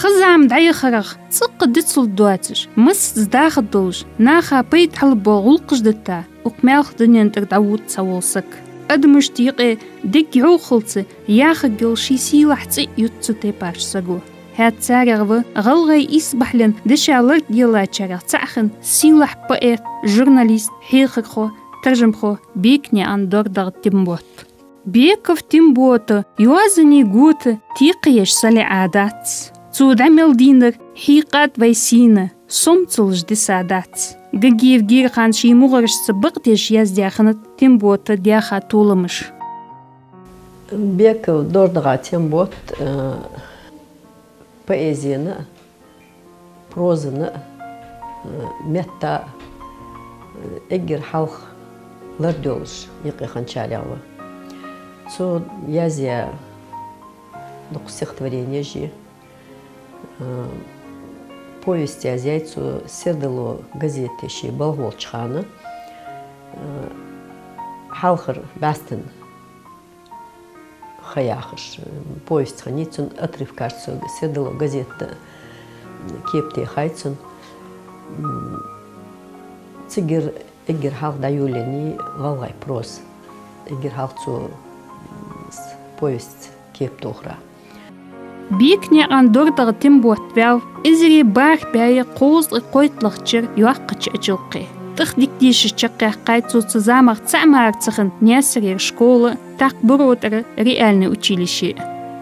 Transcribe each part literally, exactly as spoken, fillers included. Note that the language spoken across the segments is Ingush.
Ха-зама дӀаяхарах цӀаккха дицлургдоацаш, массаза дахаргдолаш, наха пайда хьалбоала гӀулакхаш дитта, укх маьлха дунен тӀара дӀавода цхьавола саг. Адамашта юкъе дегга йӀовхалца яхаргйола ший сийлахь цӀи а ютт цу тайпарча саго. ХӀаьта царех ва гӀалгӀай исбахьален деша лард еллачарех цаӀ хинна сийлахь поэт, журналист, хьехархо, таржамхо Бекнаькъан ДордагӀа Тембота. Беков Тембота йоазоний гота текхаеш салаӀа дац. Цо дӀа мел дийнар хьийкъад вай сийна, сомцалаш диса дац. Гагиев Гирхан ший мугӀарашца бакъдеш яздаь хиннад Тембота даьха толамаш. Беков ДордагӀа Тембот, э, поэзена а, прозана а, э, метта а, э, эггара хьалха лард йолаш юкъе хинначарех ва. Цо язъяь дукха стихотворенеш я. Э, повесть язъяьй цо «Сердало» газете ше балха волча хана, э, хьалхара бӀаьстан ха яхаш, э, повесть хиннай цун, отрывкаш цо «Сердало» газета кепа техай цун. М, цигара эггара хьалха дӀайолаеннай гӀалгӀай проза. Эггара хьалха цо, м, с-, повесть кепа тохара. Бекнаькъан ДордагӀа Тембот ваьв эзар бархӀ бӀаьи кхузткъеи кхойтталагӀча шера йоккхача Ачалкхе. ТӀахдика дешаш чакхъяьккхай цо цу замах цаӀ мара ца хинна Наьсарера школа, тӀаккха БуротӀара реальни училище.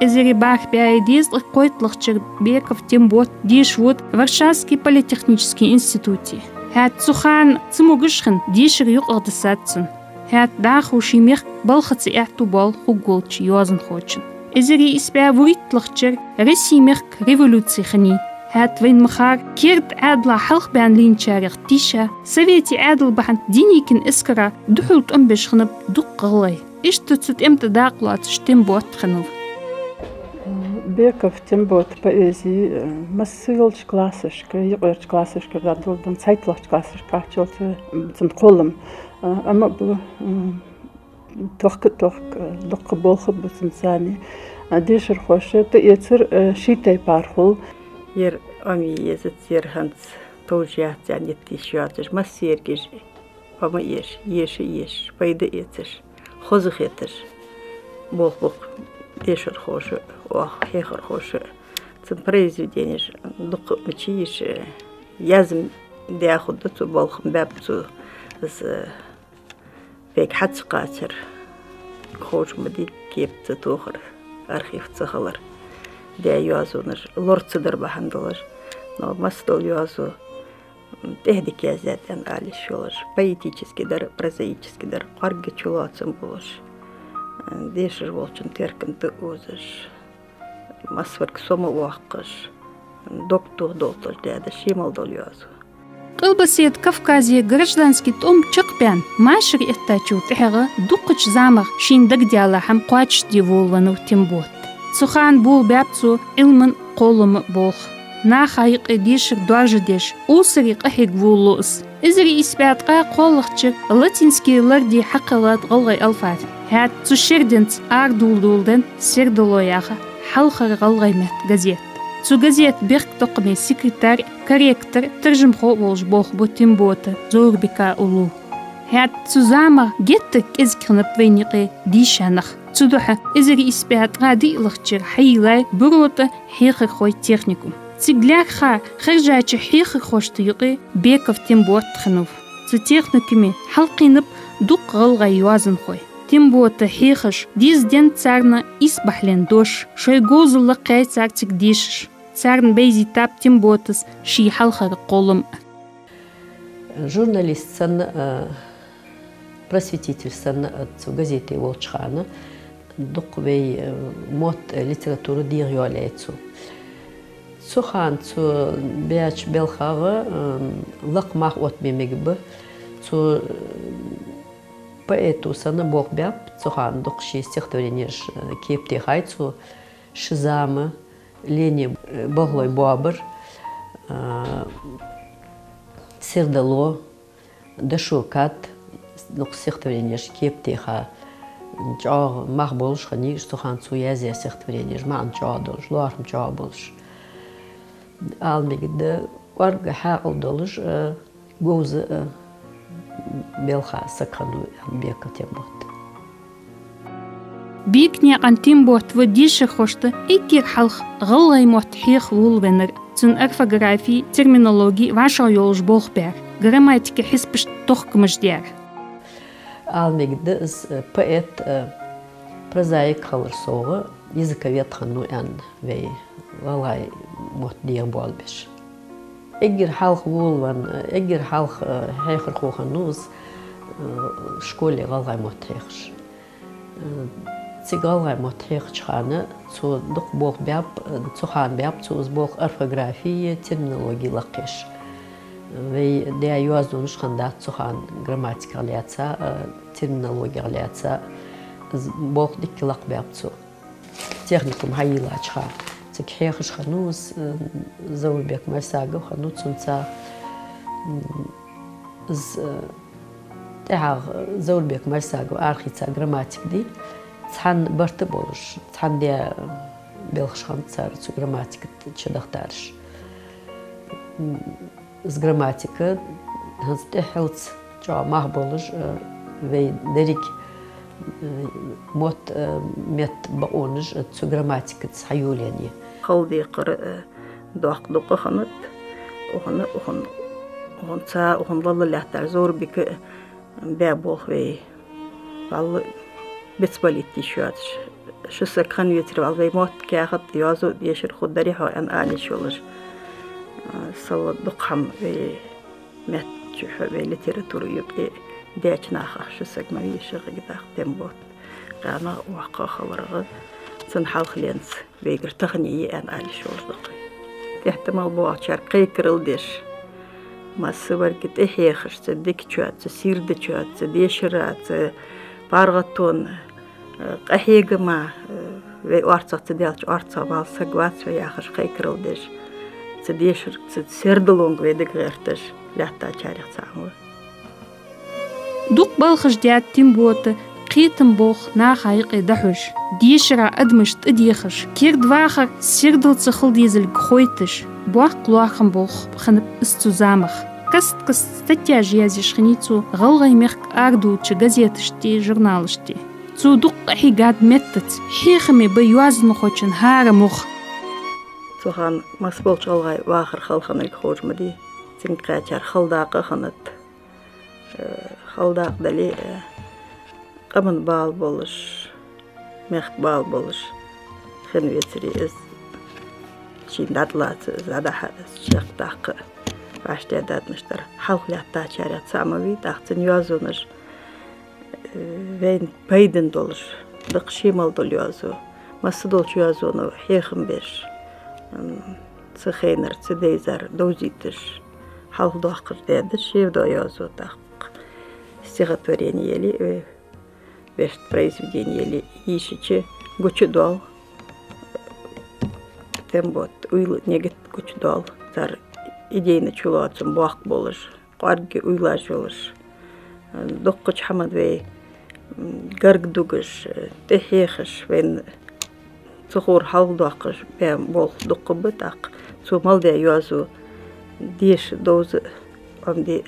Эзар бархӀ бӀаьи дезткъеи кхойтталагӀча шера Беков Тембот деша вода Варшавски политехнически институте. ХӀаьта цу хана цамогаш хинна дешар юкъагӀдисад цун. ХӀаьта дӀахо ший мехка балхаца аьттув боал хургволча йоазонхочун. Эзар ийс бӀаь вурийтталагӀча шера Россе мехка революци хиннай. ХӀаьта вайна ма харра, керда Ӏаьдала хьалхабаьнна лийнначарех тийша, Советий Ӏаьдал бахьан Деникина эскара духьал тӀом беш хиннаб дукха гӀалгӀай. Иштта цу тӀема тӀа дакъа лоацаш Тембот хиннав. Беков Тембота поэзи, э, масса йолча классашка, юкъерча классашка дӀадоладу, цхьайтталагӀча классашка кхаччалца, м, цун кхоллам, э, амма а ба, м, тохка а тохка, э, дукха болх а ба цун царна. Э, дешархоша тӀаэцар, э, ший тайпархул. Ер Ӏомае езац, ер хӀанз товш яц аьнна йиттийша йоацаш, массерга иш Ӏома а еш, еша а еш, пайда а эцаш, хоза хеташ болх ба-кх дешархоша а, оаха хьехархоша а. Цун произведенеш дукха а ма чийша, яздаь хургда цо, балха ма баьб цо, из вайга хьа ца кхацар, ховш ма дий кепа ца тохар, архив ца хилар. Даь йоазонаш лора ца дар бахьан долаш, но массадола йоазув тӀехдика яздаьд аьнна ала йиш йолаш, поэтически дар, прозаически дар, кхоарга чулоацам болаш, дешаш волчун теркам тӀаозаш, массаварг сома воаккхаш, дог тоха долталуш даьд ший мел дола йоазув. Къилбаседа Кавказе граждански тӀом чакхбаьнна машар эттачул тӀехьагӀа дукхача замах шийна дагадеалахьама кхоачашде волавеннав Тембот. Цу хана болабаьб цо Ӏилман а, кхоллама а болх. Наха юкъе дешар доаржадеш, осаре къахьега волалу из. Эзар ийс бӀаь ткъаь кхоалагӀча шера латински ларди хьакхеллад гӀалгӀай алфавит. ХӀаьта цу шера денз арадоладеннад «Сердало» яха хьалхара гӀалгӀай метта газет. Цу газета бехктокхаме секретарь, корректор, таржамхо а волаш болх бу Тембота Зоврбека уллув. ХӀаьта цу замах геттара кӀезига хиннаб вайна юкъе дийша нах. Цудухьа эзар ийс бӀаь ткъаь диълагӀча шера хьайийллай БуротӀа хьехархой техникум. Цига лаьрхӀа хержача хьехархошта юкъе Беков Тембот хиннав. Цу техникуме хьалкхийнаб дукха гӀалгӀай йоазонхой. Тембота хьехаш дезаденнад царна исбахьален дош, шоай говзал лакхъяьй цар цига дешаш. Царна байзийтаб Темботас ший хьалхара кхоллам а. Журналист санна а, просветитель санна а цу газете волча хана дукха вай, э, мотт, э, литература дегӀайоалаяьй цо. Цу хана цо баьча балхах, э, лакха мах оттабе мегаргба. Цо, э, поэто санна болх баьб, цу хана дукха ший стихотворенеш, э, кепа техай цо. «Ши зама», «Лени, э, болхлой боабар», э, «Сердало», «Дошо кад», дукха стихотворенеш кепа теха, чӀоагӀа мах болаш хиннай уж цу хана цо язъяь стихотворенеш, маӀан чӀоагӀа долаш, лоархӀам чӀоагӀа болаш. Ала мегаргда, кӀоарга хьаькъал долаш а, говза а белха саг хиннав Беков Тембот. Бекнаькъан Тембот ва дешархошта эггара хьалха гӀалгӀай мотт хьеха волавеннар, цун орфографи, терминологи вӀашагӀйолаш болх баьр, грамматика, хьисапаш тохкамаш даьр. Ала мегаргда, из поэт а, прозаик хилар совгӀа, языковед хиннав аьнна, вай гӀалгӀай мотт дегӀабоалабеш. Эггара хьалха волавенна, эггара хьалха, э, хьехархо хиннав из, э, школе гӀалгӀай мотт хьехаш. Э, цига гӀалгӀай мотт хьехача хана цо дукха болх баьб, э, цу хана баьб цо из болх орфографи, терминологи лакхъеш. Вай даь йоазонаш хиннадац цу хана грамматиках лаьца, э, терминологех лаьца, из болх дикка лакхбаьб цо. Техникум хьайийллача хана цига хьехаш хиннав из, э, Заурбек Майсагов хиннав цунца, м, из, э, тӀехьагӀа Заурбек Майсагов арахийца грамматика дий, цхьан барт а болаш, цхьан даь белхаш хиннад цар цу грамматика чудахийтараш. М, из грамматика хӀанз тӀеххьалца чӀоагӀа мах болаш, э, вай деррига, э, мотт, э, метта бокъонаш, э, цу грамматикаца хьайолаеннай. Хала декхар, э, доккха дукха хиннад, укхун, укхун, укхунца, укхун лала лаьттар Заурбека, э, баь болх вай валла бицбалийта йиш йоацаш. Ши саг хиннавецаре валла вай мотт, каьхат, йоазув, дешар хургдарий хьона аьнна ала йиш йолаш. Э, сел дукха хӀама вай метта чу, вай литература юкъе даьча нахах ши саг ма вий, ши гӀиг даккха Тембот. КъаьнагӀа, воккхагӀа хиларах, цун хьалхаленца вайгара тахан а я аьнна ала йиш йолаш да-кх. ТӀехьа тӀа мел боагӀачар кхайкарал деш, массаварга тӀахьехаш, цу дикачоа, цу сийрдачоа, цу дешара, цу паргӀатон, э, къахьегама, э, вай орцагӀ ца даьлча, орцагӀ вала саг вац вай яхаш кхайкарал деш, цу дешарга, цу сердалонга вай дага гӀерташ лаьттачарех цаӀ ва. Дукха балхаш даьд Тембота кхетам болх наха юкъе дӀахьош, дешара адамаш тӀадехаш, керда вахар сердал ца хила дезалга хойташ, боккха лоархӀам болх хиннаб из цу замах. Каст-каста статьяш язъеш хиннай цо гӀалгӀай мехка арадоалача газеташта, журналашта. Цо дукха къахьийгад меттаца хьехаме ба йоазонхочун хӀара мугӀ. Цу хана массаболча гӀалгӀай вахар хала хиннилга ховш ма дий, цунга кхаьчар хала дакъа а хиннад. Э, хала дакъа дале, э, къаман бала болаш, мехка бала болаш хиннавецаре из шийна дӀатӀалаца, из дӀадахьа, из чакхдаккха вӀаштӀехьдаргдолаш дар хьалха лаьттачарех цаӀ ма вий, тӀаккха цун йоазонаш, э, вайна пайдана долаш, дукха ше мел дола йоазув, массадолча йоазонах хьехам беш, м, цу хенара, цу дайзар довзийташ, хьалхадоаккхаш даьд шевдоа йоазув, тӀаккха стихотворени яле, э, вешта произведени яле, йийшача гучадоал, Тембота уйла, нигат гучадоал, цар идейна чулоацам боккха болаш, кӀоарга уйлаш йолаш, дуккхача хӀаман вай, м, гарга дугаш, тӀахьехаш, вайна цу ховра хьалхадоаккхаш баь болх дукха ба, тӀаккха цо мел даь йоазув деша, довза а Ӏомаде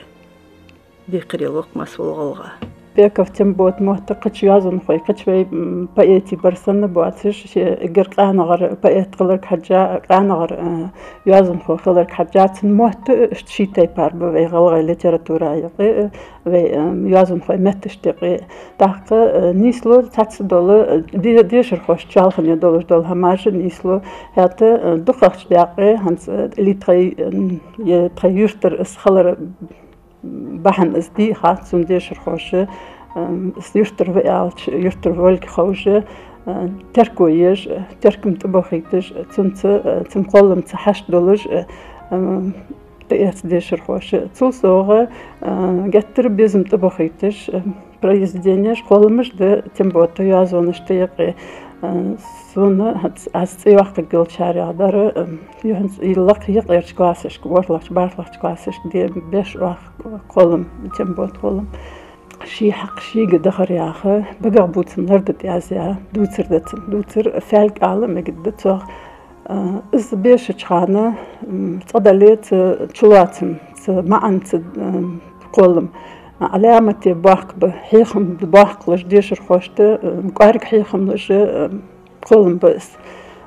декхарийла ва-кх массавола гӀалгӀа. Беков Тембот мотт кхыча йоазонхой, кхыча вай, м, поэтий бар санна боацаш, ше эггара къаьнагӀара поэт хиларга хьежжа, къаьнагӀара, э, йоазонхо хиларга хьежжа, цун мотт иштта ший тайпара ба вай гӀалгӀай литература юкъе, э, вай, э, йоазонхой метташта юкъе. ТӀаккха, э, нийслу цхьацца дола, э, де-, дешархошта чоалхане долаш дола хӀамаш нийслу, хӀаьта, э, дукхагӀча даькъе хӀанз, э, или тхай, э, е тхай юртара из хилара бахьан из дий хац цун дешархоша, м, из юртара ва аьлча, юртара волга ховш, э, терко еш, э, теркам тӀабохийташ, цунца, э, цун кхолламца хьашт долаш, э, м, тӀаэц дешархоша. Цул совгӀа, э, геттара безам тӀабохийташ, э, произведенеш, кхолламаш да Тембота йоазонашта юкъе. Э, сона хӀанз аз цӀи йоаккхаргйолчарех дар, э, юххьанца и лакха юкъерча классашка, ворхӀлагӀча, бархӀлагӀча классашка де-, беш оаха кхоллам, Тембота кхоллам. Ший хьакъ шийга дахар яха, багах бувцам ларда тӀа аз яха, дувцар да цун, дувцар, фаьлг ала мегаргда цох. Э, из бешача хана, М, цкъа-дале цу чулоацам, цу маӀанца, м, кхоллам. Ӏаламате боккха ба, хьехам ба боккхалуш дешархошта, м, кӀоарга хьехамлуш, м, кхоллам ба из.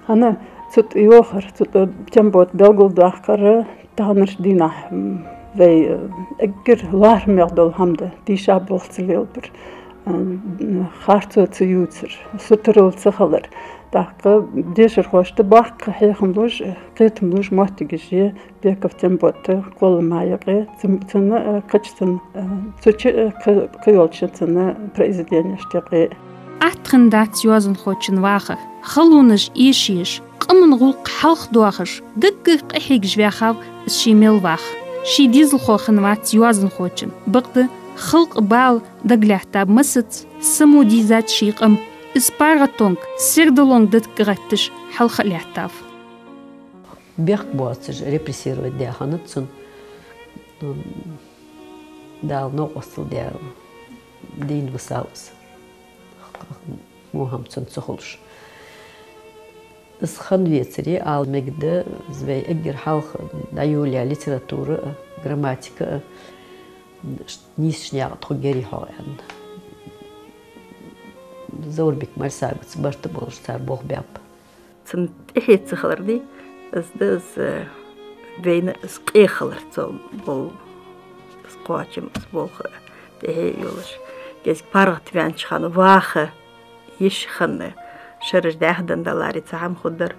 ХӀана, цу тӀа йохар, цу тӀа Тембота белгалдоаккхар, таханарча дийнахьа, м, вай, э, эггара лоархӀамегӀа дола хӀама да, дийша болх ца лелабар, э, харцо ца ювцар, сутарал ца хилар. ТӀаккха дешархошта боккха хьехам луш, кхетам луш моттигаш я Беков Тембота кхоллама юкъе, цун, цун, э, кхыча цун, э, цу чу, э, кхы, кхы йолча цун произведенешта юкъе. Атта хиннадац йоазонхочун вахар. Халонаш эшаеш, къаман гӀулакх хьалхадоахаш, даггара къахьегаш ваьхав из ше мел вах. Ше дезалхо хиннавац йоазонхочун. Бакъда халкъа бала дагалаьттаб массаза, само дийзад ший къам. Из паргӀатонга, сердалонга датаргдолаш хьалха а лаьттав. Бехк боацаш репрессировать даь хиннад цунна. Дала новкъостал даь дийна висав из. Во хӀама цунна ца хулаш. Из хинна вецаре ала мегаш да, из вай эггара хьалха дӀайолаяь литература а, грамматика а, нийсача наькъа тхо герий хьо аьнна. Зоврбик-Марсагаца барт болаш цар болх баьб. Цун тӀехье ца хилар дий, из да из, э, вайна из къе хилар цо бола, из кхоачам, из болх тӀехье йолаш. КӀезига паргӀатваьннача хана ваха йиш хинна, шераш дӀаьха денна даларе цхьа хӀама хургдар,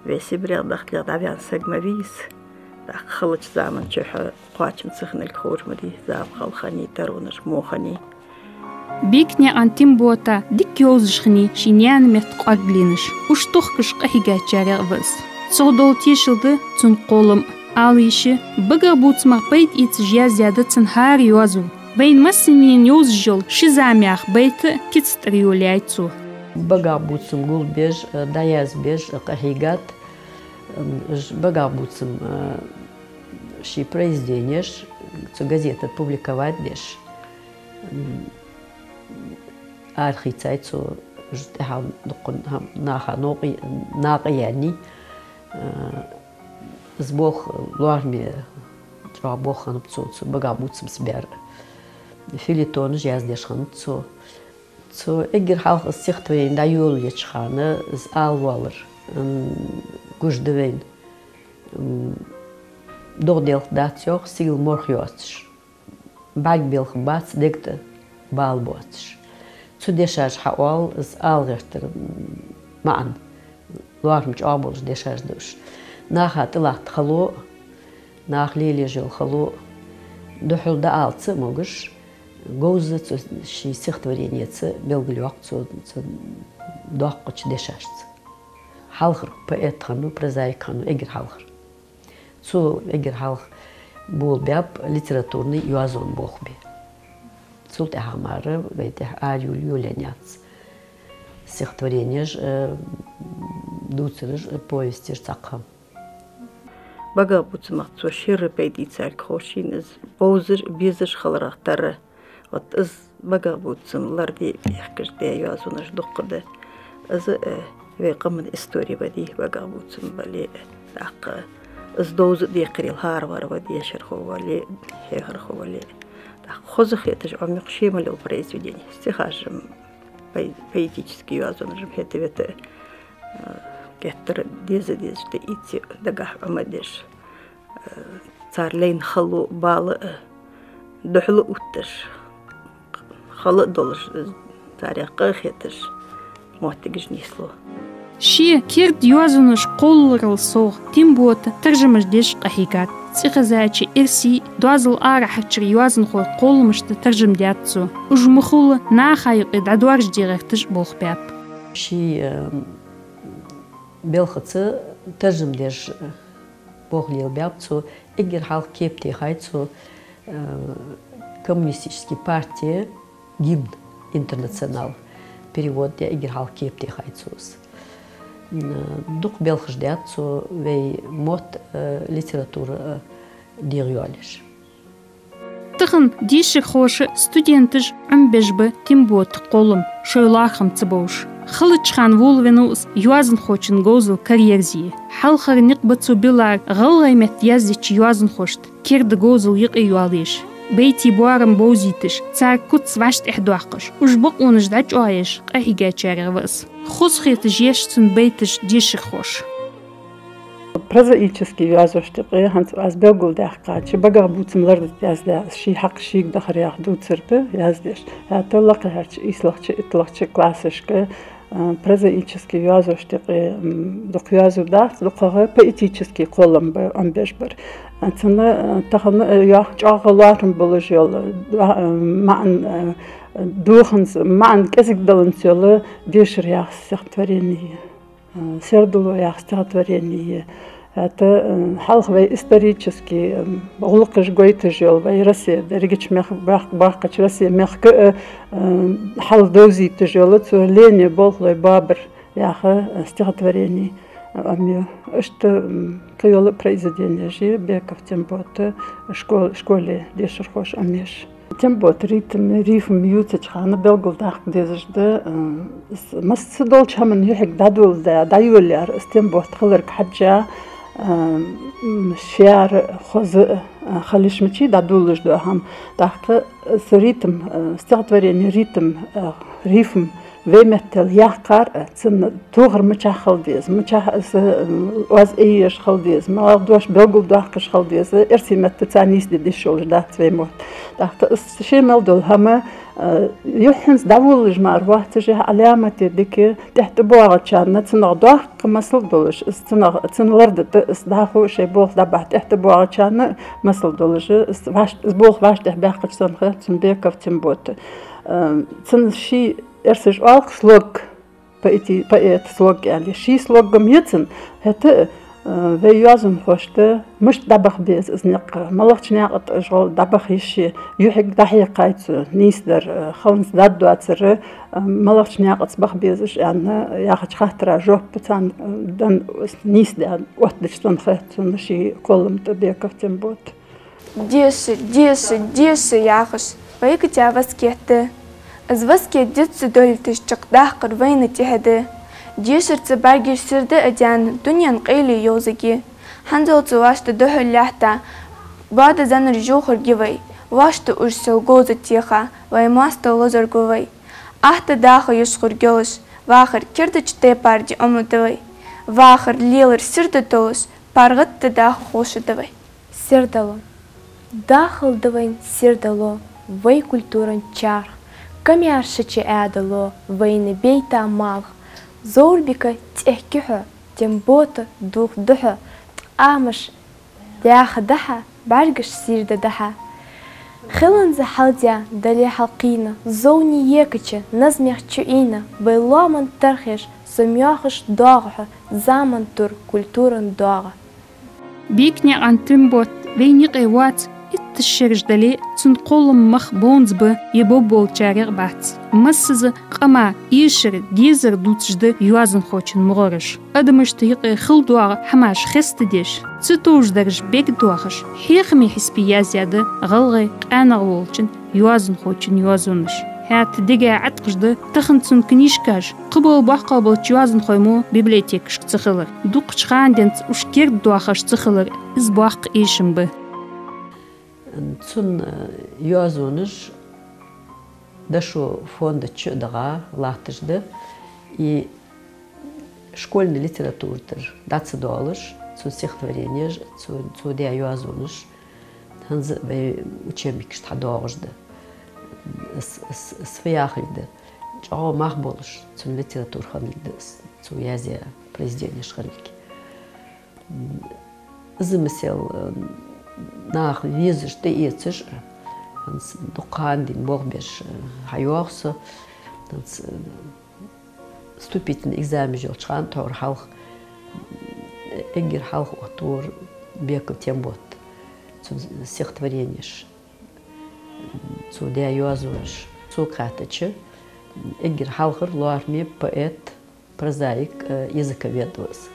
вай СибрегӀа дахкалех дӀаваьнна саг ма вий из. ТӀаккха хиллача заман чухь кхоачам ца хиннилга ховш ма дий, зама халхани, таронаш мохани. Бекнаькъан Тембота дика йовзаш хиннай ший наьна метта кӀоаргленаш. Уж тохкаш къахьийгачарех ва из. Цох дола тешал да цун кхоллам. Ала йиш я, багахбувцамах пайда эцаш яздаь да цун хӀара йоазув. Вайна массанена йовзаш йола «Ши зама» яха байт а кица тӀара йолаяьй цо. Багахбувцам гулбеш, дӀаязбеш къахьийгад. Уж багахбувцам, ший произведенеш цу газета публиковать деш. М, арахийцай цо, уж тӀехьа дуккха хӀама наха новкъа, накъаяьннай. Э, из болх лоархӀаме чӀоагӀа болх хиннаб цун, цу багахбувцамца баьр. Фельетонаш яздеш хиннад цо. Цо эггара хьалха из стихотворени дӀайолаеча хана из ала воаллар, м, гуш да вайна. М, догӀа делха дац йоах, сигала морх йоацаш. БӀарг белха бац, дег тӀа бала боацаш. Цу дешаша хьаоал из ала гӀертара маӀан, лоархӀам чӀоагӀа болаш дешаш да уж. Наха тӀалатта хало а, наха лелаеш йола хало а, духьал дӀаала ца а могаш, говза цу ший стихотворенеца белгалйоаккх цо, цу доккхача дешашца. Хьалхара поэт хиннав, прозаик хиннав эггара хьалхара. Цо эггара хьалха болх баьб литературни йоазон болх бе. Цул тӀехьагӀа мара вай тӀехьа ара йолаеннаяц стихотворенеш а, дувцараш а, повесташ а, цхьаккха хӀама. Багахбувцамах цо шера пайда ийцар ховш, шийна из бовзаш, безаш хиларах тара. Вот из багахбувцам ларде бехкаш даь йоазонаш дукха да. Из, э, вай къаман истори ва дий, багахбувцам бале а, тӀаккха из довза а декхарийла хӀаравар ва, дешархо вале а, хьехархо вале а. ТӀаккха хоза хеташ Ӏомаяккха ше мел йола произведени, стихаш-м, поэ-, поэтически йоазонаш-м хӀета-вета, э, геттара деза-дезаш тӀаийца, дагахьа Ӏомадеш. Цар лайна хало, бала а духьала отташ, хала а долаш, царех къахеташ моттигаш нийслу. Ший керда йоазонаш кхолларал совгӀа Тембота таржамаш деш къахьийгад. ЦӀихезача, эрсий, доазол арахьарча йоазонхой кхолламашта таржам даьд цо. Уж ма хулла наха юкъе дӀадоаржаде гӀерташ болх баьб. Ший, э, белхаца таржам деш болх лелабаьб цо, эггара хьалха кепа техай цо, э, коммунистически партен гимн «Интернационал». Перевод даь эггара хьалха кепа техай цо из. М, дукха белхаш даьд цо вай мотт а, литература а дегӀайоалаеш. Тахан дешархоша а, студенташа а Ӏомабеш ба Тембота кхоллам, шоай лоархӀам ца бовш. Хилча хана волавеннав из йоазонхочун говзал караерзе. Хьалхара никъ ба цо биллар гӀалгӀай метта яздеча йоазонхошта керда говзал юкъе йоалаеш. Байтий боарам бовзийташ, цар куц вӀаштӀехьадоаккхаш, уж бокъонаш дӀачӀоагӀъеш къахьийгачарех ва из. Хоза хеташ еш цун байташ дешархоша. Прозаически йоазонашта юкъе хӀанз аз белгалдаьккхача, багах бувцам ларда тӀа яздаь, ший хьакъ шийга дахар яха дувцар да яздеш. ХӀаьта лакхагӀча, ийслагӀча, итталагӀча классашка, а, прозаически йоазонашта юкъе, м, дукха йоазув дац, дукхагӀа поэтически кхоллам ба Ӏомабеш бар. А, цунна, а, тахан, а, йоах чӀоагӀа лоархӀам болаш йола, а, маӀан, а, доханза, маӀан кӀезига даланза йола «Дешар» яха стихотворени. Э, «Сердало» яха стихотворени я. ХӀаьта, э, хьалха вай исторически, э, гӀулакхаш гойташ йола, вай Россе, дерригача мех-, бакх-, баккхача Россе мехка, э, э, хьал довзийташ йола, цо «Лене болхлой боабар» яха, э, стихотворени, э, Ӏомаю. Иштта, м, кхыйола произведенеш я Беков Тембота школ-, школе дешархоша Ӏомаеш. Тембот ритм, рифм ювцача хана белгалдаккха дезаш да, э, с-, массадолча хӀаман юхьиг дӀадоладаь, дӀайолаяьр из Тембот хиларга хьежжа, э, м, шаьра, хоза, э, хила йиш мичай дӀадолалуш дола хӀама. ТӀаккха из ритм, э, стихотворени ритм, э, рифм вай меттала яьккхар, цун тохар мичахьа хила деза, мичахьа из, м, оаз айеш хила деза, малагӀа дош белгалдоаккхаш хила деза, эрсий меттаца нийсде дезаш йолаш дац вай мотт. ТӀаккха из ше мел дола хӀама, э, юххьанца дӀаволалуш мара вац, уж Ӏаламате дика тӀехьа тӀабоагӀачарна цунах доккха масал долаш, из цунах, цун ларда тӀа из дӀахо шоай болх дӀабахьа тӀехьа тӀабоагӀачарна масал долаш, из вӀаш-, из болх вӀаштӀехьабаьккхача санна хет цун Беков Тембота. Э, цун ший эрсаша оалаш слог, поэти-, поэта слог аьле. Ший слог-м я цун, хӀаьта, э, вай йоазонхошта мишта дӀабаха беза из никъ, малагӀча наькъа тӀа уж гӀолла дӀабаха йиш я, юхьиг дӀахьекхай цо нийсдар, э, хӀанз даргдоацар, э, малагӀча наькъаца баха беза уж аьнна, яхача хаттара жоп царна, э, дан нийсдаь оттадича санна хет цунна ший кхоллама тӀа Беков Тембота. «Деша, деша, деша», — яхаш, вайга тӀа васкет да. Из васкет диццадолийташ чакхдаккхар вайна тӀехьа да. Дешарца бӀаргаш сердал а даьнна, дунен къайле йовзаргья. ХӀанзалца вӀашта духьал лаьтта, бода зӀанар жохаргья вай, вӀашта уж сел говза теха, вай моастагӀа лазаргва вай. Ахта даха йиш хургйолаш, вахар кердача тайпара де Ӏомаду вай. Вахар лелар сердал долаш, паргӀата даха ховшаду вай. Сердало. Дахал да вайна сердало, вай культуран чарх, камаьршача Ӏаьдало, вайна бейта малх. Зоврбика цӀехкихьа, Тембота духьа духьа, ткъамаш дӀаьха дахьа, бӀаргаш сийрда дахьа. Хиланза хьалдаь дале хьалкхийна, зовни екача назмех чуийна, вай лоаман тархеш, со моьхаш доагӀа хьо, заман тур, культуран доагӀа. Бекнаькъан Тембот вайна юкъе вац, итташ шераш дале а, цун кхоллама мах бовнза ба, е бовболчарех бац. Массаза къама эшар, дезар дувцаш да йоазонхочун мугӀараш. Адамашта юкъе хила доагӀа хӀамаш хестадеш, цу товш дараш бегдоахаш, хьехаме хьисапе яздаь да гӀалгӀай къаьнагӀа волчун йоазонхочун йоазонаш. ХӀаьта дега Ӏаткъаш да тахан цун книжкаш, кхыбола боккхагӀболча йоазонхой мо библиотекашка ца хилар. Дукхача хана денз уж керда доахаш ца хилар, из боккха эшам ба. Цун, э, йоазонаш дошо фонда чу а дагӀа латташ да, и школьни литература тӀара дӀа ца доалаш, цун стихотворенеш, цо, цо даь йоазонаш хӀанз а вай учебникашта хьадоагӀаш да. С-, с-, с-, фу яхилга да. ЧӀоагӀа мах болаш цун литература хиннилга да, с-, цо яздаь произведенеш хиннилга. Из масал, э, наха везаш, тӀаэцаш, хӀанз дукха хана дийна болх беш, э, хьайоагӀа со, хӀанз, э, вступительни экзаменаш йолча хана тхьовра хьалха, эггара хьалха оттавора Беков Тембот, цун стихотворенеш, цо даь йоазонаш. Сога хаьттача, эггара хьалхара лоархӀаме поэт, прозаик, э, языковед ва из.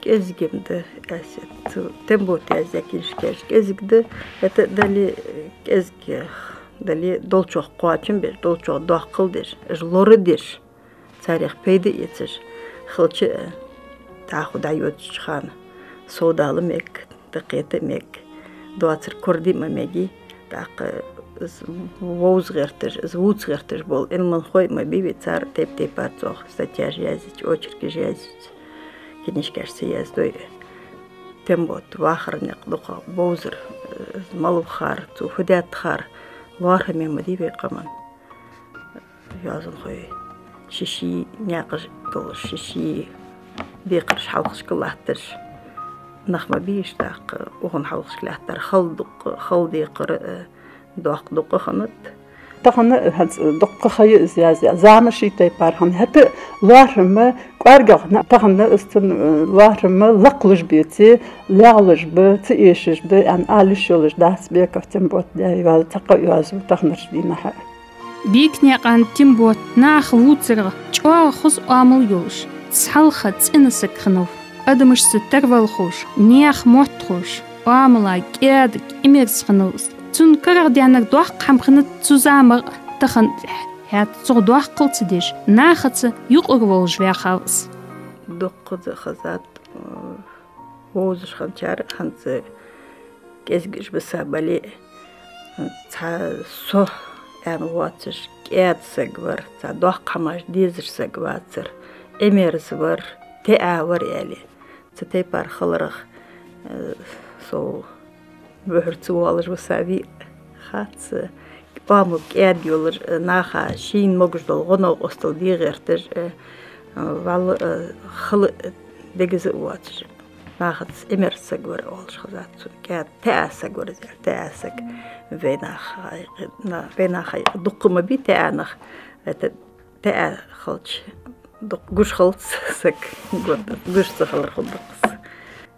КӀезига-м да, Ӏаьсет, цу Тембота яздаь книжкаш кӀезига да, хӀаьта дале, э, кӀезигагӀа дале, долчох кхоачам беш, долчох доккхал деш, уж лорадеш. Царех пайда эцаш хилча а, дӀахо дӀайоагӀача хана сов дала мег, дӀакхета мег, доацар кораде ма меги, тӀаккха из вовза гӀерташ, из вувца гӀерташ бола Ӏилманхой ма бий вай, цар тайп-тайпара цох статьяш язъяьй, очеркаш язъяьй, книжкаш ца яздой. Тем болт вахара никъ дукха бовзар, из малав хар, цо фу даьд хар, лоархӀаме ма дий вай къаман. Йоазонхой ший-ший наькъаш долаш, ший-ший декхараш хьалхашка латташ нах ма бий уж, тӀаккха укхун хьалхашка латтар хала дукха, хала декхар а, доккха дукха хиннад. Тахан а хӀанз дукха ха я из язъяь, зама ший тайпара хиннад. ХӀаьта а лоархӀам кӀоаргагӀа, тахан а из цун, э, лоархӀам лакхлуш беце, легӀлуш ба, ца эшаш да аьнна ала йиш йолаш дац Беков Тембота, даь йоазув, цхьаккха йоазув таханарча дийнахьа а. Бекнаькъан Тембот наха вувцарах чӀоагӀа хоза оамал йолаш, цхьалха цӀена саг хиннав. Адамашца тарвала ховш, наьха мотт ховш, оамала кӀаьда, кӀимерза хиннав из. Цун карагӀ даьннар доккха хӀама хиннад цу заман а, тахан а тӀехьа. ХӀаьта цох доккхал ца деш, нахаца юкъера волаш ваьхав из. Дуккхаза хезад, э, вовзаш хинначар а, хӀанз кӀезигаш бисса бале а, цхьа со аьнна воацаш кӀаьда саг вар, цхьа доккха хӀамаш дезаш саг вацар, Ӏимерза вар, теӀа вар аьле. Цу тайпара хиларах, э, со бухьар ца воалаш ва са виъ хац, э, оамал кӀаьда йолаш, э, наха шийна могаш дола гӀо-новкъостал де гӀерташ, э, э, валла, э, хала дегаза а воацаш, нахаца Ӏимерза саг вар оалаш хезад сона. КӀаьда, теӀа саг вар из, теӀа саг. Вай наха, на-, вай наха дукха ма бий теӀа нах. Это теӀа хилча, дукха гуш хилац саг, гуш ца хилар хургда-кх из.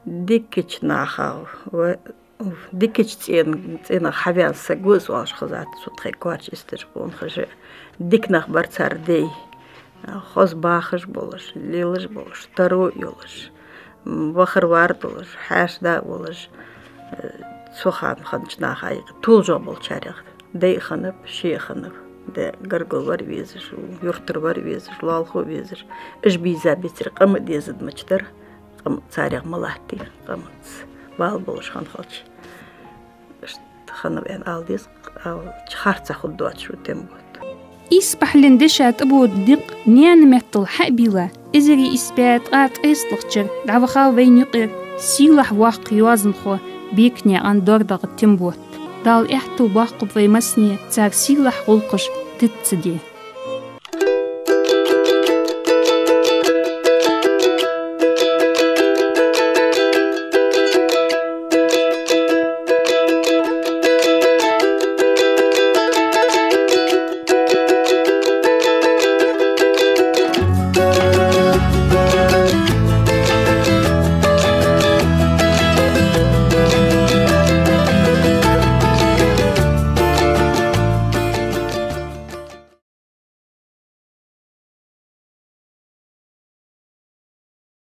Дикача нахах ва, дикача цӀен-, цӀенах хьаваьнна саг ва из оалаш хезад сона тхоай коарча истерча къонахаша. Дика нах бар цар даьй, хоза бахаш болаш, лелаш болаш, таро йолаш, м, вахар-вар долаш, хьаьша-да волаш, э, цу хана хиннача наха юкъе, толаш болчарех. Даьй а хиннаб, ше а хиннав. Даь гаргара вар везаш, юртара вар везаш, лоалахо везаш. Уж бийза бецаре къам а дезадмача дар, къам царех ма латтий, къамаца бала болаш хинна хилча. Иштта хиннав аьнна ала деза, ала харцахьа хургдоацаш ва Тембот. Исбахьален деша тӀабода никъ наьна меттала хьа а бийла, эзар ийс бӀаь ткъаь ткъесталагӀча шера дӀавахав вайна юкъера сийлахь воккха йоазонхо Бекнаькъан ДордагӀа Тембот. Дала аьттув боаккхалба вай массане цар сийлахь гӀулакхаш диц ца де.